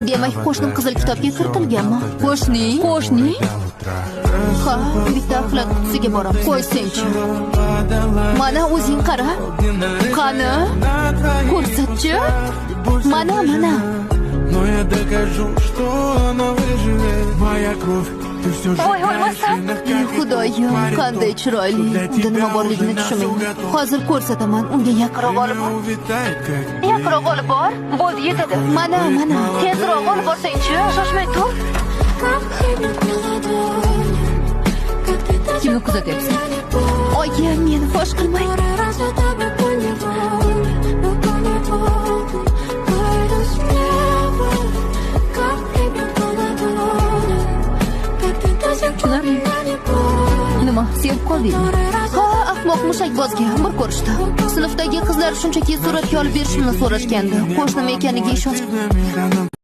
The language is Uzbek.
Demak, qo'shnim Qizil kitobga kiritilganmi? Qo'shning? Qo'shning? Ha, bitta axlat qutisiga boraman. Qo'ysangchi. Mana o'zing qara. Qani? Ko'rsatchi. Mana, mana. Но я докажу, что она выживет. Моя кровь, ты все Voy, o'lmasam. Ey Xudoyim, qanday chiroyli. Unda nima borligini tushunmayman. Hozir ko'rsataman. Unga yaqinroq olib bor. Улетает, как Yaqinroq olib bor. Bo'ldi, yetadi. Mana, mana. Tezroq olib borsangchi. Shoshmay tur. Как хлебнет на ладони, как ты до сих Kimni пор kuzatyapsan? Меня не помнишь. Oyi, meni fosh qilmang. Который раз я тобой поневоле, но поневоле пойду смело, как хлебнет на ладони, как ты до сих пор Tushunarli. Меня не помнишь. Nima, sevib qoldingmi? Который раз Ha, ahmoq mushakbozga bir ko'rishdi. Sinfdagi qizlar shunchaki suratga olib berishimni so'rashgandi. Qo'shnim ekaniga ishonch Для меня.